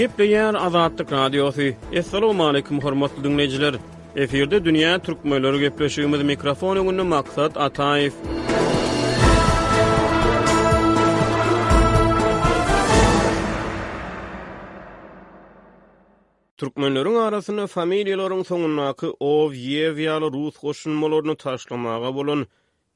Gepleýär Azatlyk Radiosy. Assalamualaikum hormatly diňleýjiler. Efirde dünýä türkmenleri gepleşigimiz mikrofon öňünde Maksat Ataýew. Türkmenleriň arasynda familiýalaryň soňundaky ow, ýew ýaly rus goşulmalaryny taşlamaga bolan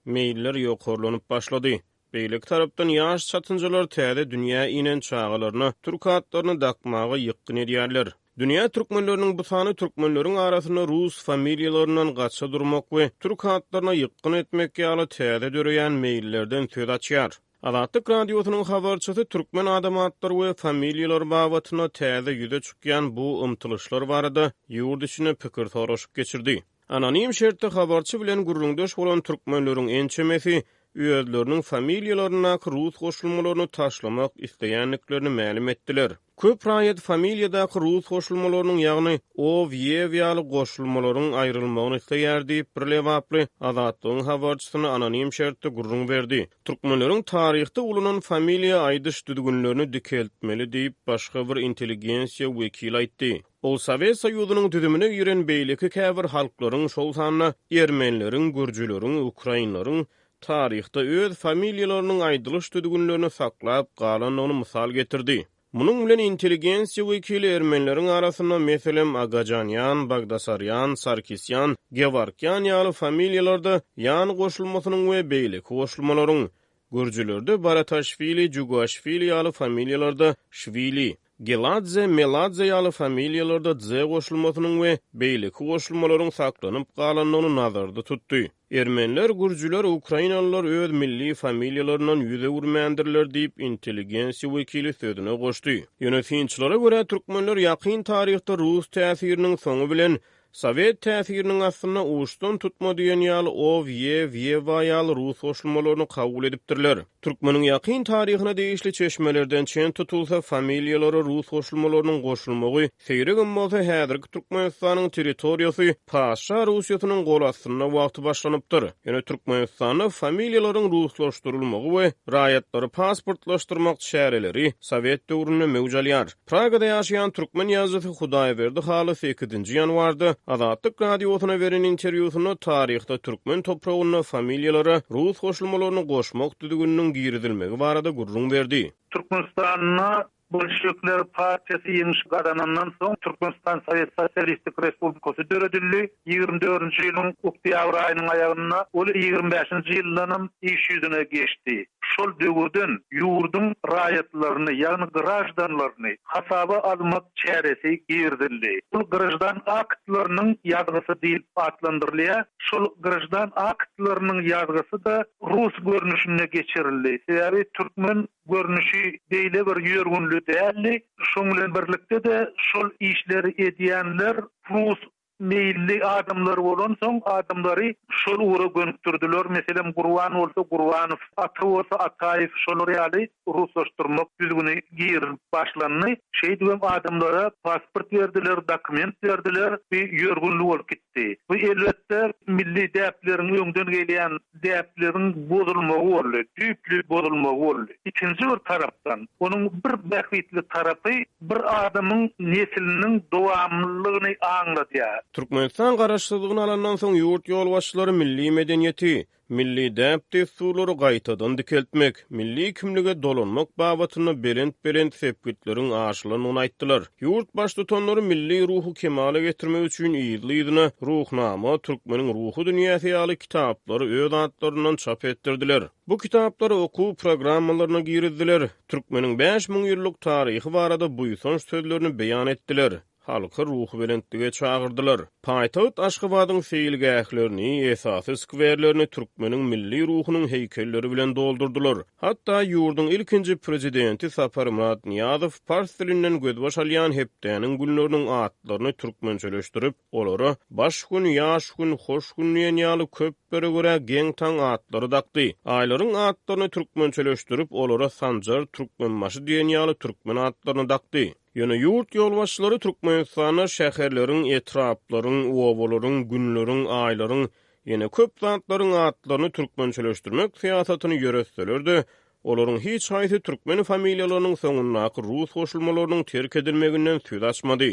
meýiller ýokarlanyp başlady. Beýleki tarapdan ýaş çatynjalar täze dünýä inen çagalaryna türk atlaryny dakmaga ýykgyn edýärler. Dünýä türkmenleriniň bu sany türkmenleriň arasynda rus familiýalaryndan gaça durmak we türk atlaryna ýykgyn etmek ýaly täze döreýän meýillerden söz açýar. Azatlyk Radiosynyň habarçysy türkmen adam atlary we familiýalary babatynda täze ýüze çykýan bu ymtylyşlar barada ýurt içinde pikir soraşyk geçirdi. Anonim şertde habarçy bilen gürrüňdeş bolan türkmenleriň ençemesi özleriniň familiýalaryndaky rus goşulmalaryny taşlamak isleýändiklerini mälim etdiler. Köp raýat familiýadaky rus goşulmalarynyň, ýagny ow, ýew ýaly goşulmalaryň aýrylmagyny isleýär diýip, bir lebaply Azatlygyň habarçysyna anonim şertde gürrüň berdi. Türkmenleriň taryhda ulanan familiýa aýdyş düzgünlerini dikeltmeli diýip, başga bir intelligensiýa wekili aýtdy. Ol Sowet Soýuzynyň düzümine giren beýleki käbir halklaryň, şol sanda ermenileriň, gürjüleriň, ukrainleriň taryhda öz familiýalarynyň aýdylyş düzgünlerini saklap galandygyny mysal getirdi. Munuň bilen intelligensiýa wekili ermenileriň arasynda, meselem, Agajanýan, Bagdasarýan, Sarkisýan, Gewarkýan ýaly familiýalarda ýan goşulmasynyň we beýleki goşulmalaryň, gürjülerde Barataşwili, Jugaşwili ýaly familiýalarda şwili, Geladze, Meladze ýaly familiýalarda dze goşulmasynyň we beýleki goşulmalaryň saklanyp galandygyny nazarda tutdy. Ermeniler, gürjüler, ukrainalylar öz milli familiýalaryndan ýüz öwürmändirler diýip, intelligensiýa wekili sözüne goşdy. Ýöne synçylara görä, türkmenler ýakyn taryhda rus täsiriniň soňy bilen Sowet täsiriniň astynda uçdan tutma diýen ýaly ow, ýew, ýewa ýaly rus goşulmalaryny kabul edipdirler. Türkmeniň ýakyn taryhyna degişli çeşmelerden çen tutulsa, familiýalara rus goşulmalarynyň goşulmagy seýregem bolsa häzirki Türkmenistanyň territoriýasy patyşa Russiýasynyň gol astynda wagty başlanypdyr. Ýöne Türkmenistanda familiýalaryň ruslaşdyrylmagy we raýatlary pasportlaşdyrmak çäreleri sowet döwründe möwç alýar. Pragada ýaşaýan türkmen ýazyjysy Hudaýberdi Haly sekizinji ýanwarda Azatlyk Radiosyna beren interwýusynda taryhda türkmen topragynda familiýalara rus goşulmalaryny goşmak düzgüniniň girizilmegi barada gürrüň berdi. Türkmenistanda Bolşewikler partiýasy ýeňiş gazanandan soň Türkmenistan Sowet Sosialistik Respublikasy döredildi. Ýigrimi dördünji ýylyň oktýabr aýynyň aýagynda ol ýigrimi bäşinji ýyldanam iş ýüzüne geçdi. Şol döwürden ýurduň raýatlaryny, ýagny graždanlaryny hasaba almak çäresi girizildi. Ol graždan aktlarynyň ýazgysy diýlip atlandyrylýar. Şol graždan aktlarynyň ýazgysy-da rus görnüşinde geçirildi. Sebäbi türkmen görnüşi beýle bir ýörgünli däldi. Şoň bilen birlikde-de şol işleri edýänler rus meýilli adamlar bolansoň, adamlary şol ugra gönükdirdiler. Meselem, Gurban bolsa Gurbanow, Ata bolsa Ataýew, şolar ýaly ruslaşdyrmak düzgüni girizilip başlandy. Şeýdibem adamlara pasport berdiler, dokument berdiler. Bu ýörgünli bolup gitdi. Bu elbetde, milli däpleriň, öňden gelýän däpleriň bozulmagy boldy, düýpli bozulmagy boldy. Ikinji bir tarapdan, onuň bir bähbitli tarapy bir adamyň nesliniň dowamlylygyny aňladýar. Türkmenistan Garaşsyzlygyny alandan soň ýurt ýolbaşçylary milli medeniýeti, milli däp-dessurlary gaýtadan dikeltmek, milli kimlige dolanmak babatynda belent-belent sepgitleriň aşylandygyny aýtdylar. Ýurt Baştutanlary milli ruhy kemala getirmek üçin yzly-yzyna Ruhnama, Türkmeniň ruhy dünýäsi ýaly kitaplary öz atlaryndan çap etdirdiler. Bu kitaplary okuw programmalaryna girizdiler, türkmeniň 5000 ýyllyk taryhy barada buýsanç sözlerini beýan etdiler, halky ruhubelentlige çagyrdylar. Paýtagt Aşgabadyň seýilgählerini, esasy skwerlerini türkmeniň milli ruhunyň heýkelleri bilen doldurdylar. Hatda ýurduň ilkinji prezidenti Saparmyrat Nyýazow pars dilinden gözbaş alýan hepdäniň günleriniň atlaryny türkmençeleşdirip, Olara Baş gün, Ýaş gün, Hoş gün diýen ýaly köplere görä geň-taň atlary dakdy. Aýlaryň atlaryny türkmençeleşdirip, olara Sanjar, Türkmenbaşy diýen ýaly türkmen atlaryny dakdy. Ýöne ýurt ýolbaşçylary Türkmenistanda şäherleriň, etraplaryň, obalaryň, günleriň, aýlaryň, ýene köp zatlaryň atlaryny türkmençeleşdirmek syýasatyny ýöretseler-de, Olaryň hiç haýsy türkmen familiýalarynyň soňundaky rus goşulmalarynyň terk edilmeginden söz açmady.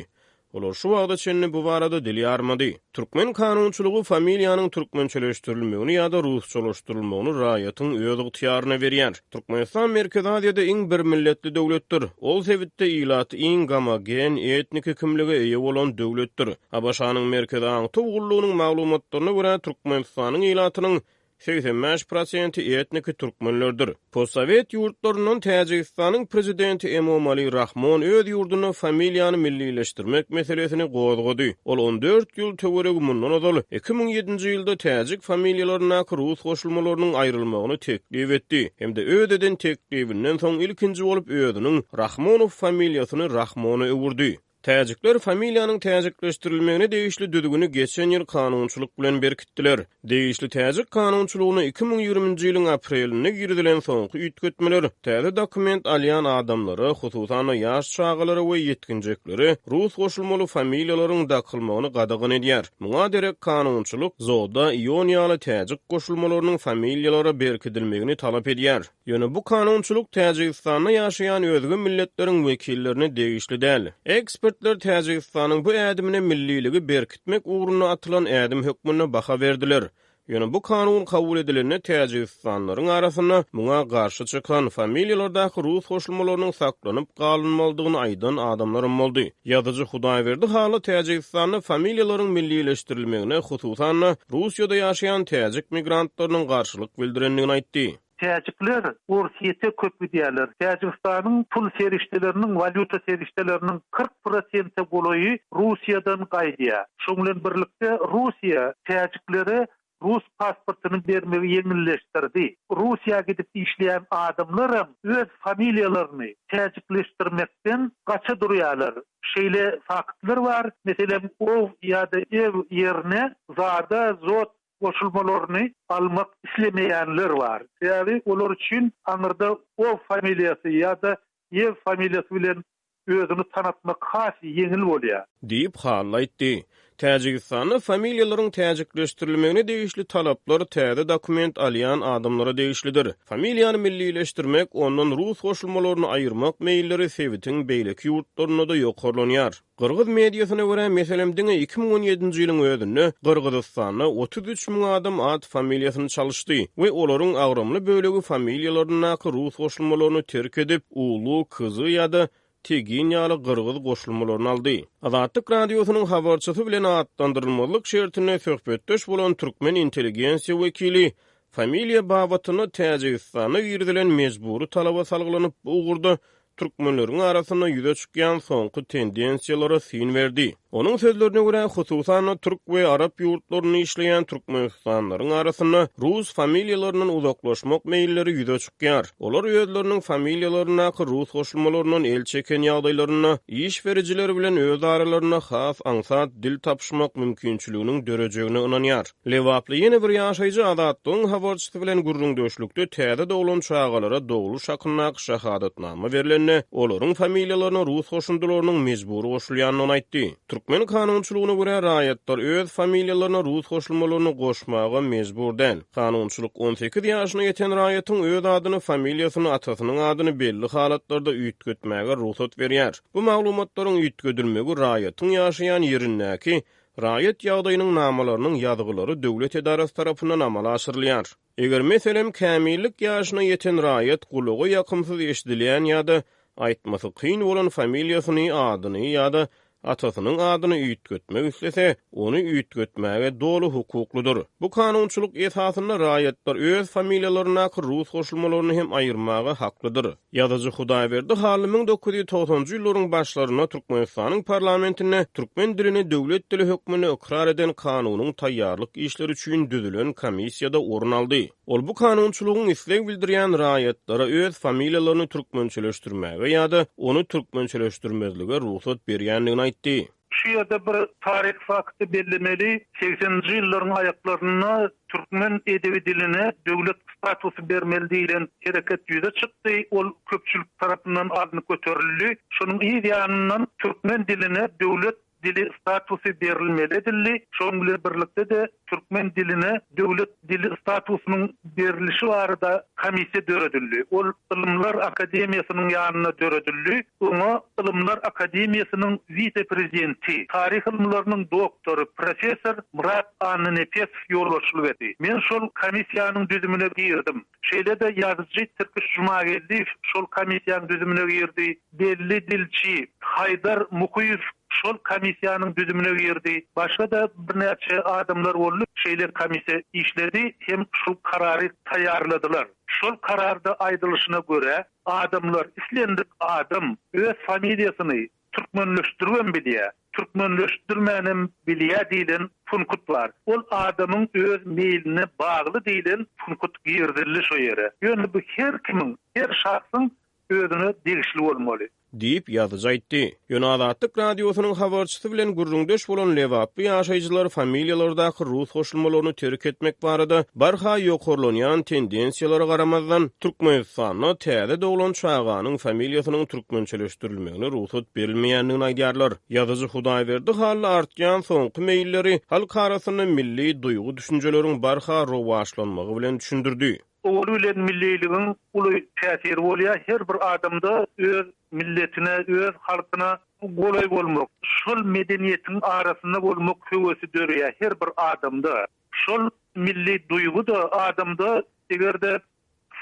Olar şu wagta çenli bu barada dil ýarmady. Türkmen kanunçylygy familiýanyň türkmençeleşdirilmegini ýa-da rusçalaşdyrylmagyny raýatyň öz ygtyýaryna berýär. Türkmenistan Merkezi Aziýada iň birmilletli döwletdir. Ol sebitde ilaty iň gomogen etniki kimlige eýe bolan döwletdir. ABŞ-nyň Merkezi aňtaw gullugynyň maglumatlaryna görä, Türkmenistanyň ilatynyň 85 prosenti etniki türkmenlerdir. Postsowet ýurtlaryndan Täjigistanyň prezidenti Emomali Rahmon öz ýurdunda familiýany millileşdirmek meselesini gozgady. Ol 14 ýyl töweregi mundan ozal, 2007-nji ýylda täjik familiýalaryndaky rus goşulmalarynyň aýrylmagyny teklip etdi hem-de öz eden teklibinden soň ilkinji bolup özüniň Rahmonow familiýasyny Rahmona öwürdi. Täjikler familiýanyň täjikleşdirilmegine degişli düzgüni geçen ýyl kanunçylyk bilen berkitdiler. Degişli täjik kanunçylygyna 2020-nji ýylyň aprelinde girizilen soňky üýtgetmeler täze dokument alýan adamlara, hususan-da ýaş çagalara we ýetginjeklere rus goşulmaly familiýalaryň dakylmagyny gadagan edýär. Muňa derek kanunçylyk zoda, ion ýaly täjik goşulmalarynyň familiýalara berkidilmegini talap edýär. Ýöne bu kanunçylyk Täjigistanda ýaşaýan özge milletleriň wekillerine degişli däl. Ekspertler Täjigistanyň bu ädimine milliligi berkitmek ugrunda atylan ädim hökmünde baha berdiler. Ýöne bu kanun kabul edilende täjigistanlylaryň arasynda muňa garşy çykan, familiýalardaky rus goşulmalarynyň saklanyp galynmalydygyny aýdan adamlaram boldy. Ýazyjy Hudaýberdi Hally Täjigistanda familiýalaryň millileşdirilmegine, hususan-da, Russiýada ýaşaýan täjik migrantlarynyň garşylyk bildirendigini aýtdy. Täjikler Orsýete köp gidýärler. Täjigistanyň pul serişdeleriniň, walýuta serişdeleriniň 40 prosente golaýy Russiýadan gaýdýar. Şoň bilen birlikde Russiýa täjiklere rus pasportyny bermegi ýeňilleşdirdi. Russiýa gidip işleýän adamlaram öz familiýalaryny täjikleşdirmekden gaça durýarlar. Şeýle faktlar bar, meselem, ow ýa-da ew ýerine zada, zot goşulmalaryny almak islemeýänler bar. Sebäbi olar üçin aňyrda O familiýasy ýa-da Ýew familiýasy bilen özüňi tanatmak has ýeňil bolýar. Diýip, Hally aýtdy. Täjigistanda familiýalaryň täjikleşdirilmegine degişli talaplar täze dokument alýan adamlara degişlidir. Familiýany millileşdirmek, ondan rus goşulmalaryny aýyrmak meýilleri sebitiň beýleki ýurtlarynda-da ýokarlanýar. Gyrgyz mediasyna görä, meselem, diňe 2017-nji ýylyň özünde Gyrgyzystanda 33 müň adam at-familiýasyny çalyşdy we olaryň agramly bölegi familiýalaryndaky rus goşulmalaryny terk edip, ulu, kyzy ýa-da tegin ýaly gyrgyz goşulmalaryny aldy. Azatlyk Radiosynyň habarçysy bilen atlandyrylmazlyk şertinde söhbetdeş bolan türkmen intelligensiýa wekili familiýa babatynda Täjigistanda girizilen mejbury talaba salgylanyp, bu ugurda türkmenleriň arasynda ýüze çykýan soňky tendensiýalara syn berdi. Onuň sözlerine görä, hususan-da, türk we arap ýurtlarynda işleýän türkmenistanlylaryň arasynda rus familiýalaryndan uzaklaşmak meýilleri ýüze çykýar. Olar özleriniň familiýalaryndaky rus goşulmalaryndan el çeken ýagdaýlarynda, iş berijiler bilen öz aralarynda has aňsat dil tapyşmak mümkinçiliginiň dörejegine ynanýar. Lebaply ýene bir ýaşaýjy Azatlygyň habarçysy bilen gürrüňdeşlikde täze doglan çagalara dogluş hakyndaky şahadatnama berlende, olaryň familiýalaryna rus goşundylarynyň mejbury goşulýandygyny aýtdy. Türkmen kanunçylygyna görä, raýatlar öz familiýalaryna rus goşulmalaryny goşmaga mejbur däl. Kanunçylyk 18 ýaşyna ýeten raýatyň öz adyny, familiýasyny, atasynyň adyny belli halatlarda üýtgetmäge rugsat berýär. Bu maglumatlaryň üýtgedilmegi raýatyň ýaşaýan ýerindäki Raýat ýagdaýynyň namalarynyň ýazgylary döwlet edarasy tarapyndan amala aşyrylýar. Eger, meselem, kämillik ýaşyna ýeten raýat gulaga ýakymsyz eşidilýän ýa-da aýtmasy kyn bolan familiýasyny, adyny ýa-da atasynyň adyny üýtgetmek islese, ony üýtgetmäge doly hukuklydyr. Bu kanunçylyk esasynda raýatlar öz familiýalaryndaky rus goşulmalaryny hem aýyrmaga haklydyr. Ýazyjy Hudaýberdi Hally 1990-njy ýyllaryň başlarynda Türkmenistanyň parlamentinde türkmen dilini döwlet dili hökmünde ykrar eden kanunyň taýýarlyk işleri üçin düzülen komissiýada orun aldy. Ol bu kanunçylygyň isleg bildirýän raýatlara öz familiýalaryny türkmençeleşdirmäge ýa-da ony türkmençeleşdirmezlige rugsat berýändigini aýtdy. Şu ýerde bir taryhy fakty bellemeli, segseninji ýyllaryň aýaklarynda türkmen edebi diline döwlet statusy bermeli diýlen hereket ýüze çykdy, ol köpçülik tarapyndan alnyp göterildi. Şonuň yz ýanyndan türkmen diline döwlet. dili statusy berilmeli edildi. Şonuň bilen birlikde-de türkmen diline döwlet dili statusynyň berlişi barada komissiýa döredildi. Ol Ylymlar akademiýasynyň ýanynda döredildi. Oňa Ylymlar akademiýasynyň wise-prezidenti, taryh ylymlarynyň doktory, professor Myrat Annanepesow ýolbaşçylyk etdi. Men şol komissiýanyň düzümine girdim. Şeýle-de ýazyjy Tirkiş Jumageldiýew şol komissiýanyň düzümine girdi. Belli dilçi Haýdar Muhyýew şol komissiýanyň düzümine girdi. Başga-da birnäçe adamlar boldy. Şeýle komissiýa işledi hem şol karary taýýarladylar. Şol kararda aýdylyşyna görä, adamlar, islendik adam öz familiýasyny türkmenleşdiribem bilýär, türkmenleşdirmänem bilýär diýlen punkut bar. Ol adamyň öz meýline bagly diýlen punkut girizildi şo ýere. Ýöne bu her kimiň, her şahsyň özüne degişli bolmaly. Diýip, ýazyjy aýtdy. Ýöne Azatlyk Radiosynyň habarçysy bilen gürrüňdeş bolan lebaply ýaşaýjylar familiýalardaky rus goşulmalaryny terk etmek barada barha ýokarlanýan tendensiýalara garamazdan, Türkmenistanda täze doglan çaganyň familiýasynyň türkmençeleşdirilmegine rugsat berilmeýändigini aýdýarlar. Ýazyjy Hudaýberdi Hally artýan soňky meýilleri halk arasynda milli duýgy-düşünjeleriň barha rowaçlanmagy bilen düşündirdi. Ogul bilen milliligiň uly täsiri bolýar. Her bir adamda öz milletine, öz halkyna golaý bolmak, şol medeniýetiň arasynda bolmak höwesi döreýär her bir adamda. Şol milli duýgy-da adamda eger-de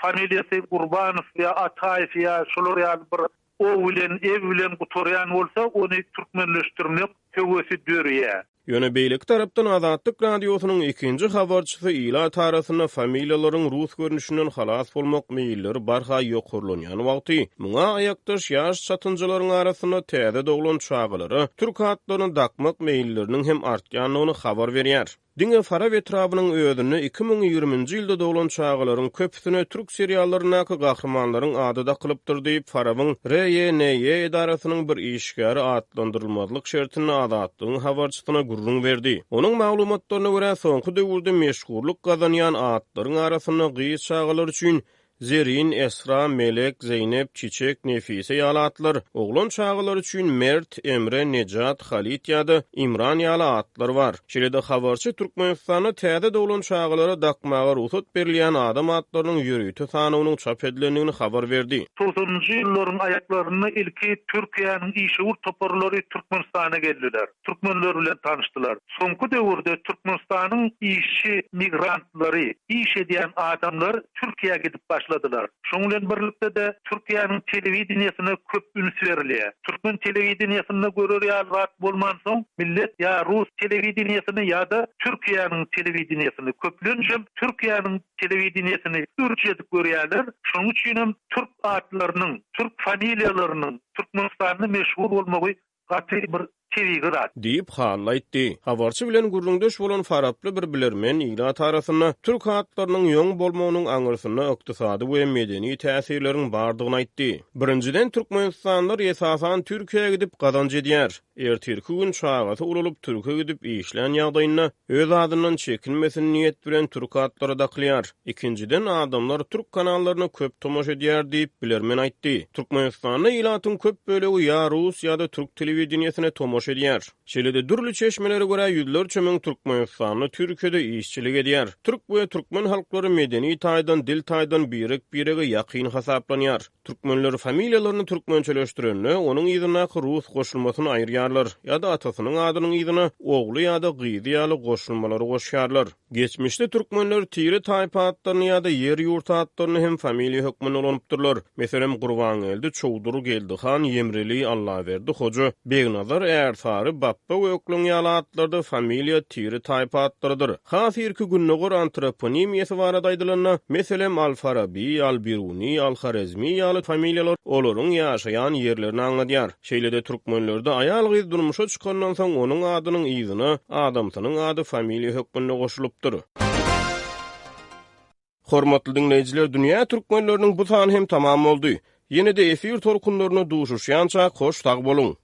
familiýasy Gurbanow ýa Ataýew ýa şolar ýaly bir o bilen, ew bilen gutarýan bolsa, ony türkmenleşdirmek höwesi döreýär. Ýöne beýleki tarapdan Azatlyk Radiosynyň ikinji habarçysy ilat arasynda familiýalaryň rus görnüşinden halas bolmak meýilleri barha ýokarlanýan wagty, muňa aýakdaş ýaş çatynjalaryň arasynda täze doglan çagalara türk atlaryny dakmak meýilleriniň hem artýandygyny habar berýär. Diňe Farap etrabynyň özünde 2020-nji ýylda doglan çagalaryň köpüsine türk seriallaryndaky gahrymanlaryň ady dakylypdyr diýip, Farabyň RYNY edarasynyň bir işgäri atlandyrylmazlyk şertinde Azatlygyň habarçysyna gürrüň berdi. Onuň maglumatlaryna görä, soňky döwürde meşhurlyk gazanýan atlaryň arasynda gyz çagalar üçin Zerin, Esra, Melek, Zeýnep, Çiçek, Nefise ýaly atlar, oglan çagalar üçin Mert, Emre, Nejat, Halit ýa-da Imran ýaly atlar bar. Şeýle-de habarçy Türkmenistanda täze doglan çagalara dakmaga rugsat berilýän adam atlarynyň ýörite sanawynyň çap edilendigini habar berdi. Togsanynjy ýyllaryň aýaklarynda ilki Türkiýäniň işewür toparlary Türkmenistana geldiler. Türkmenler bilen tanyşdylar. Soňky döwürde Türkmenistanyň işçi migrantlary, iş edýän adamlar Türkiýä gidip başladylar. Şonuň bilen birlikde-de Türkiýäniň telewideniýesine köp üns berilýär. Türkmen telewideniýesinde görer ýaly zat bolmansoň, millet ýa rus telewideniýesini ýa-da Türkiýäniň telewideniýesini, köplençem Türkiýäniň telewideniýesini ürç edip görýärler. Şonuň üçinem türk atlarynyň, türk familiýalarynyň Türkmenistanda meşhur bolmagy gaty bir tebigy zat. Diýip, Hally aýtdy. Habarçy bilen gürrüňdeş bolan faraply bir bilermen ilat arasynda türk atlarynyň ýoň bolmagynyň aňyrsynda ykdysady we medeni täsirleriň bardygyny aýtdy. Birinjiden, türkmenistanlylar esasan Türkiýä gidip gazanç edýär. Ertirki gün çagasy ulalyp türke gidip işlän ýagdaýynda öz adyndan çekinmesin niýet bilen türk atlary dakylýar. Ikinjiden, adamlar türk kanallaryna köp tomaşa edýär diýip, bilermen aýtdy. Türkmenistanda ilatyň köp bölegi ýa rus ýa-da türk telewideniýesine tomaşa edýär. Şeýle-de dürli çeşmelere görä ýüzlerçe müň türkmenistanly Türkiýede işçilik edýär. Türk we türkmen halklary medeni taýdan, dil taýdan birek-birege ýakyn hasaplanýar. Türkmenler familiýalaryny türkmençeleşdirende, onuň yzyndaky rus goşulmasyny aýyrýarlar ýa-da atasynyň adynyň yzyna ogly ýa-da gyzy ýaly goşulmalary goşýarlar. Geçmişde türkmenler tire-taýpa atlaryny ýa-da ýer-ýurt atlaryny hem familiýa hökmünde ulanypdyrlar. Meselem, Gurbangeldi, Çowdur, Geldihan, Ýemreli, Allaberdi hoja, Begnazar, Ärsary, Bapba we Ökleň ýaly atlar-da familiýa, tire-taýpa atlarydyr. Has irki gündogar antroponimiýasy barada aýdylanda, meselem, Al-Faraby, Al-Biruni, Al-Horezmi ýaly familiýalar olaryň ýaşaýan ýerlerini aňladýar. Şeýle-de türkmenlerde aýal-gyz durmuşa çykandan soň onuň adynyň yzyna adamsynyň ady familiýa hökmünde goşulypdyr. Hormatly diňleýjiler Dünýä türkmenleriniň bu sany hem tamam boldy. Ýene-de efir tolkunlarynda duşuşýançak hoş sag boluň.